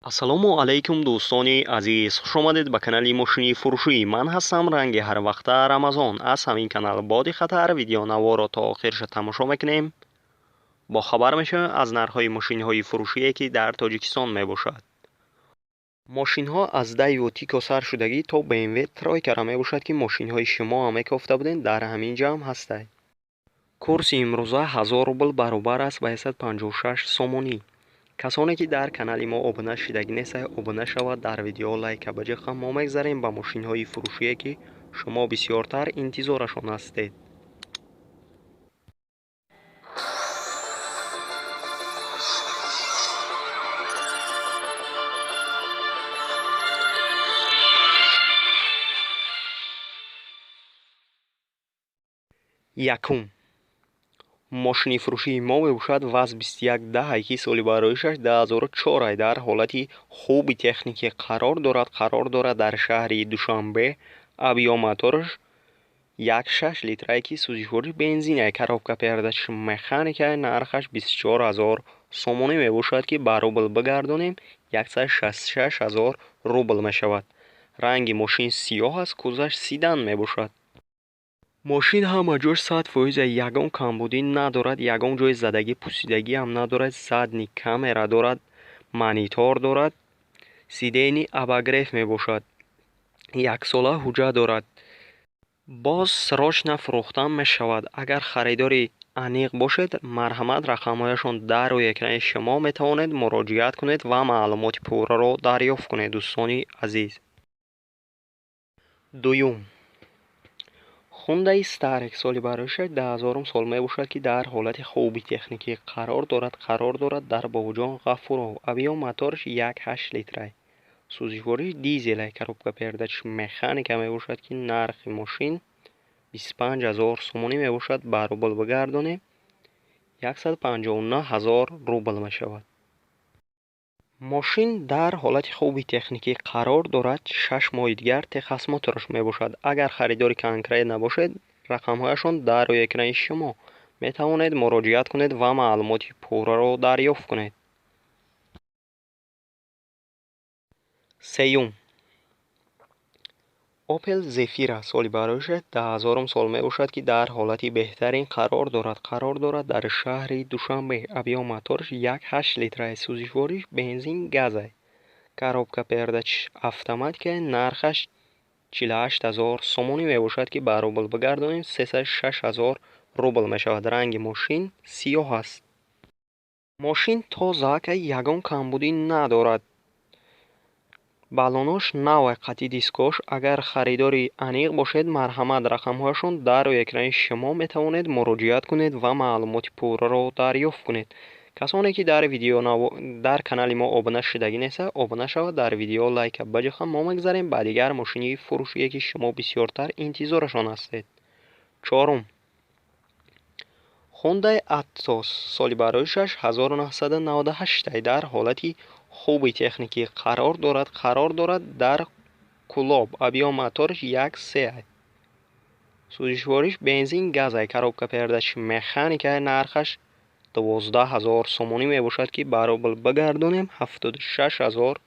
Ассалому алайкум, дӯстони азиз, хушомадед ба канали мошини фурӯшӣ. Ман ҳастам ранги ҳарвақта Рамазон. Аз ҳамин канал бо диққаттар видеонаворро то охирша тамошо мекунем. Бохабар мешавем аз нархҳои мошинҳои фурӯшие, ки дар Тоҷикистон мебошад. Мошинҳо аз Дайву Тико сар шудагӣ то BMW Тройкара мебошад, ки мошинҳои шумо ҳам мекофта будем, дар ҳамин ҷо ҳам ҳастад. Курси имрӯза 1000 рубл баробар аст ба 156 сомонӣ. Касоне ки дар канали мо обуна шидагӣ нестанд, обуна шавад, дар видео лайка биҷиқам. Мо мегзарем ба мошинҳои фурӯшие, ки шумо бисёртар интизорашон ҳастед. Якум мошини фурӯшии мо мебошад ВАЗ 2110, ки соли бароишаш 2004, дар ҳолати хуби техникӣ қарор дорад. Қарор дорад дар шаҳри Душанбе. Объём мотораш 1,6 литрае, ки сӯзишвориш бензинае, коробка передач механикае, нархаш 24 000 сомонӣ мебошад, ки ба рубл бигардонем, 166 000 рубл мешавад. Ранги мошин сиёҳ аст, кузоваш седан мебошад. Мошин ҳама ҷош 100%, ягон камбудӣ надорад, ягон ҷои задагӣ, пусидагӣ ҳам надорад. Задний камера дорад, монитор дорад, сиденье обогрев мебошад. Яксола ҳуҷҷат дорад. Боз срочно фурӯхтан мешавад. Агар харидори аниқ бошед, марҳамат, рақамҳояшон дар рӯи экрани шумо, метавонед муроҷиат кунед ва маълумоти пурраро дарёфт кунед, дӯстони азиз. Дуюм Хундаи Старек, соли бароишаш 2000-ум сол мебошад, ки дар ҳолати хуби техникӣ қарор дорад. Қарор дорад дар Бобоҷон Ғафуров. Объём мотораш 1,8 литрай. Сӯзишвориш дизелай, коробка передач механика мебошад, ки нархи мошин 25 000 сомонӣ мебошад, ба рубл бигардонем, 159 000 рубл мешавад. Мошин дар ҳолати хуби техникӣ қарор дорад, 6 моҳи дигар техосмотраш мебошад. Агар харидори конкрет набошед, рақамҳояшон дар рӯи экрани шумо, метавонед муроҷиат кунед ва маълумоти пурраро дарёфт кунед. Сеюм Опел Зефира, соли бароишаш 2000-ум сол мебошад, ки дар ҳолати беҳтарин қарор дорад. Қарор дорад дар шаҳри Душанбе. Объём мотораш 1,8 литрай, сӯзишвориш бензин газай. Коробка передач автоматикай, нархаш 48 000 сомонӣ мебошад, ки ба рубл бигардонем, 306 000 рубл мешавад. Ранги мошин сиёҳ аст. Мошин тоза, ягон камбудӣ надорад. Баллонош навай, қатъи дискош. Агар харидори аниқ бошед, марҳамат, рақамҳояшон дар рӯи экрани шумо, метавонед муроҷиат кунед ва маълумоти пурраро дарёфт кунед. Касоне ки дар видео дар канали мо обуна шудагӣ нестанд, обуна шавад, дар видео лайка биҷиқам. Мо мегзарем ба дигар мошини фурӯшие, ки шумо бисёртар интизорашон ҳастед. Чорум Хундай Аттос, соли бароишаш 1998, дар ҳолати хуби техникӣ қарор дорад. Қарор дорад дар Кӯлоб. Объём мотораш 1,3, сӯзишвориш бензин газай, коробка передач механикай, нархаш 12 000 сомонӣ мебошад, ки ба рубл бигардонем, 76 000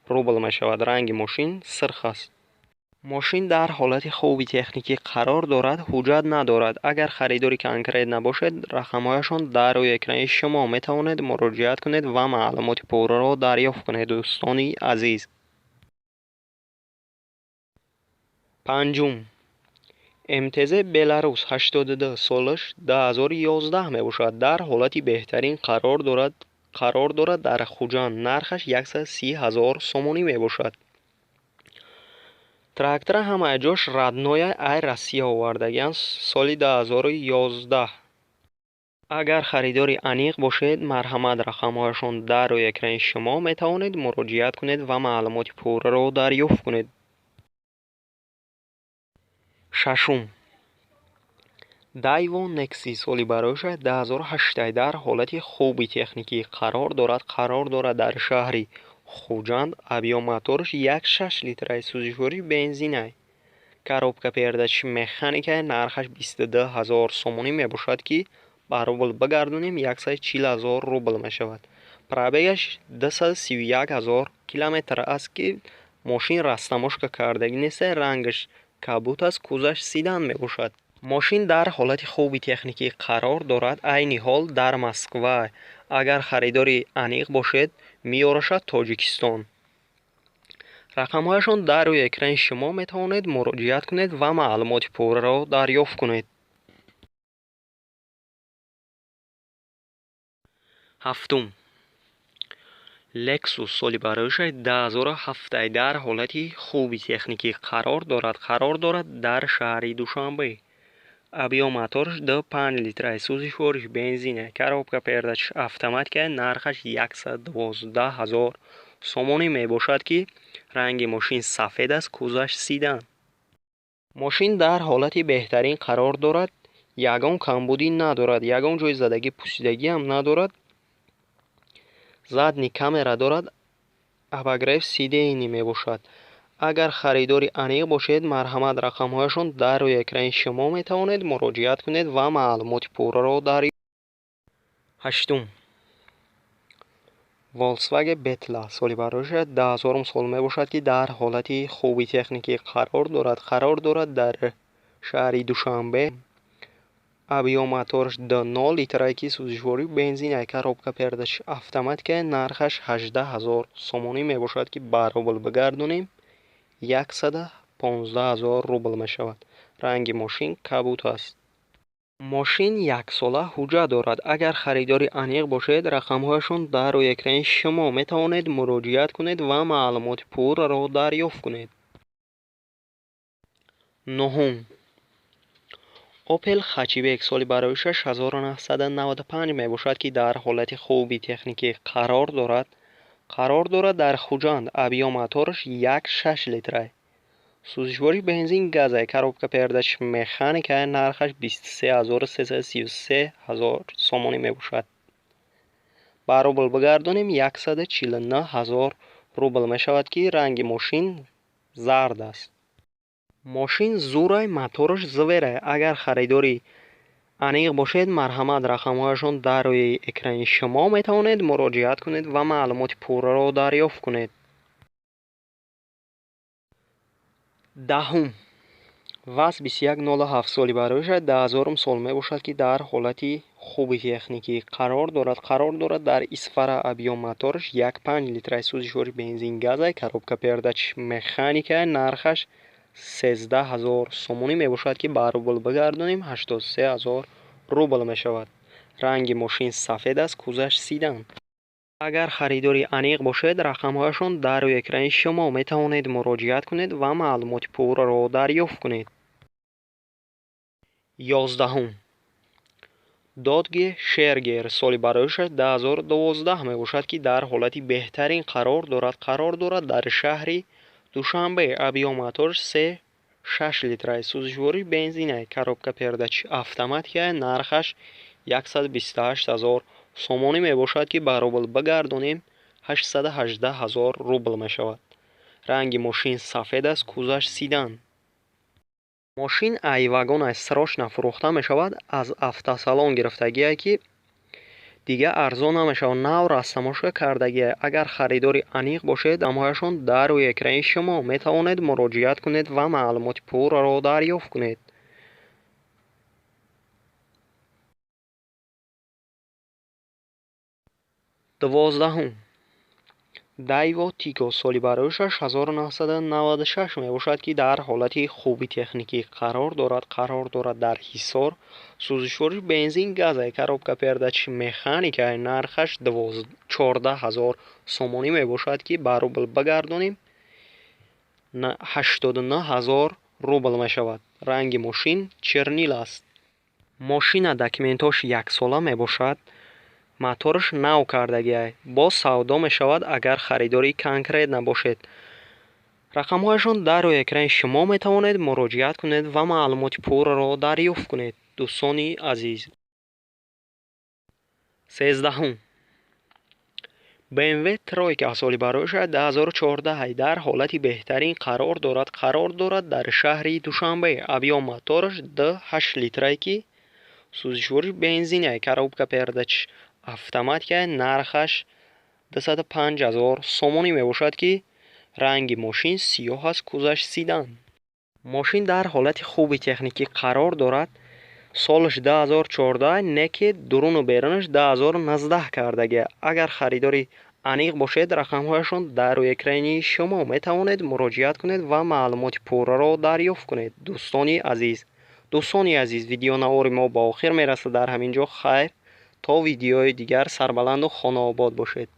рубл мешавад. Ранги мошин сирх аст. Мошин дар ҳолати хуби техникӣ қарор дорад, ҳуҷҷат надорад. Агар харидори конкрет набошед, рақамҳояшон дар рӯи экрани шумо, метавонед муроҷиат кунед ва маълумоти пурраро дарёфт кунед, дӯстони азиз. Панҷум МТЗ Беларус 82, солаш 2011 мебошад, дар ҳолати беҳтарин қарор дорад. Қарор дорад дар Хуҷанд. Нархаш 130 000 сомонӣ мебошад. Трактора ҳамаи ҷош родной, ай Россия овардагианд, соли 2011. Агар харидори аниқ бошед, марҳамат, рақамҳояшон дар рӯи экрани шумо, метавонед муроҷиат кунед ва маълумоти пурраро дарёфт кунед. Шашум Дайво Некси, соли бароишаш 2008, дар ҳолати хуби техникӣ қарор дорад. Қарор дорад дар шаҳри Хуҷанд. Объём мотораш 1,6 литрай, сӯзишвориш бензинай, коробка передач механикай, нархаш 22 000 сомонӣ мебошад, ки ба рубл бигардонем, 140 000 рубл мешавад. Пробегаш 231 ҳазор километр аст, ки мошин растаможка кардагӣ нест, рангаш кабуд аст, кузоваш седан мебошад. Мошин дар ҳолати хуби техникӣ қарор дорад, айни ҳол дар Москва. Агар харидори аниқ бошед, меёрашад Тоҷикистон. Рақамҳояшон дар рӯи экрани шумо, метавонед муроҷиат кунед ва маълумоти пурраро дарёфт кунед. Ҳафтум. Lexus соли бароишаш 2007 дар ҳолати хуби техникӣ қарор дорад. Қарор дорад дар шаҳри Душанбе. Объём мотораш 2,5 литра, сӯзишвориш бензин, коробка передач автоматика, нархаш 112 ҳазор сомонӣ мебошад, ки ранги мошин сафед аст, кузоваш седан. Мошин дар ҳолати беҳтарин қарор дорад, ягон камбудӣ надорад, ягон ҷои задагӣ пусидагиам надорад. Задний камера дорад, обогрев сидений мебошад. Агар харидори аниқ бошед, марҳамат, рақамҳояшон дар рӯи экрани шумо, метавонед муроҷиат кунед ва маълумоти пурраро дарёфт. Ҳаштум. Volkswagen Beetle соли бароишаш 2000 сол мебошад, ки дар ҳолати хуби техникӣ қарор дорад. Қарор дорад дар шаҳри Душанбе. Объём мотораш 2,0 литра, ки сӯзишвории бензин, коробка передач автоматика, нархаш 18 ҳазор сомонӣ мебошад, ки ба рубл бигардонем, 115 ҳазор рубл мешавад. Ранги мошин кабуд аст. Мошин яксола ҳуҷҷат дорад. Агар харидори аниқ бошед, рақамҳояшон дар рӯи экрани шумо, метавонед муроҷиат кунед ва маълумоти пурраро дарёфт кунед. Нуҳум. Opel Hatchback соли бароишаш 1995 мебошад, ки дар ҳолати хуби техникӣ қарор дорад. Қарор дорад дар Хуҷанд. Объём мотораш 1,6 литра. Сӯзишвории бензин газ, коробка передач механика, нархаш 23 333 ҳазор сомонӣ мебошад. Ба рубл бигардонем, 149 ҳазор рубл мешавад, ки ранги мошин зард аст. Мошин зурай, мотораш зверай. Агар харидори аниқ бошед, марҳамат, рақамҳояшон дар рӯи экрани шумо, метавонед муроҷиат кунед ва маълумоти пурраро дарёфт кунед. Даҳум. ВАЗ 2107 соли бароишаш 2000 сол мебошад, ки дар ҳолати хуби техникӣ қарор дорад. Қарор дорад дар Исфара. Объём мотораш 1,5 литра, сӯзишвори бензин газ, коробка передач механика, нархаш 13 ҳазор сомонӣ мебошад, ки ба рубл бигардонем, 83 ҳазор рубл мешавад. Ранги мошин сафед аст, кузоваш седан. Агар харидори аниқ бошед, рақамҳояшон дар рӯи экрани шумо, метавонед муроҷиат кунед ва маълумоти пурраро дарёфт кунед. 11-ум. Dodge Charger соли бароишаш 2012 мебошад, ки дар ҳолати беҳтарин қарор дорад. Қарор дорад дар шаҳри Душанбе. Объём мотораш 3,6 литра, сӯзишвории бензин, коробка передач автоматика, нархаш 128 ҳазор сомонӣ мебошад, ки ба рубл бигардонем, 818 ҳазор рубл мешавад. Ранги мошин сафед аст, кузоваш седан. Мошин ай вагон срочно фурӯхта мешавад, аз автосалон гирифтагие, ки дига арзон намешавад, нав растаможка кардагие. Агар харидори аниқ бошед, рақамҳояшон дар рӯи экрани шумо, метавонед муроҷиат кунед ва маълумоти пурраро дарёфт кунед. 12-ум. Daewoo Tigo соли бароишаш 1996 мебошад, ки дар ҳолати хуби техникӣ қарор дорад. Қарор дорад дар Ҳисор. Сӯзишвориш бензин газ, коробка передач механика, нархаш 14 ҳазор сомонӣ мебошад, ки ба рубл бигардонем, 89 ҳазор рубл мешавад. Ранги мошин чернил аст. Мошина документош яксола мебошад. Мотораш нав кардагиай. Боз савдо мешавад, агар харидори конкретно бошед. Рақамҳояшон дар рӯи экрани шумо, метавонед муроҷиат кунед ва маълумоти пурраро дарёфт кунед, дӯстони азиз. 13-ум. BMW Тройка соли бароишаш 2014 дар ҳолати беҳтарин қарор дорад. Қарор дорад дар шаҳри Душанбе. Объём мотораш 2,8 литрае, ки сӯзишвориш бензин, коробка передач автоматика, нархаш 205 ҳазор сомонӣ мебошад, ки ранги мошин сиёҳ аст, кузоваш седан. Мошин дар ҳолати хуби техникӣ қарор дорад. Солаш 2014, не ки дуруну берунаш 2019 кардагия. Агар харидори аниқ бошед, рақамҳояшон дар рӯи экрани шумо, метавонед муроҷиат кунед ва маълумоти пурраро дарёфт кунед. Дӯстони азиз, видеонавори мо ба охир мерасад дар ҳамин ҷо. Хайр, то видеои дигар сарбаланду хонаобод бошед.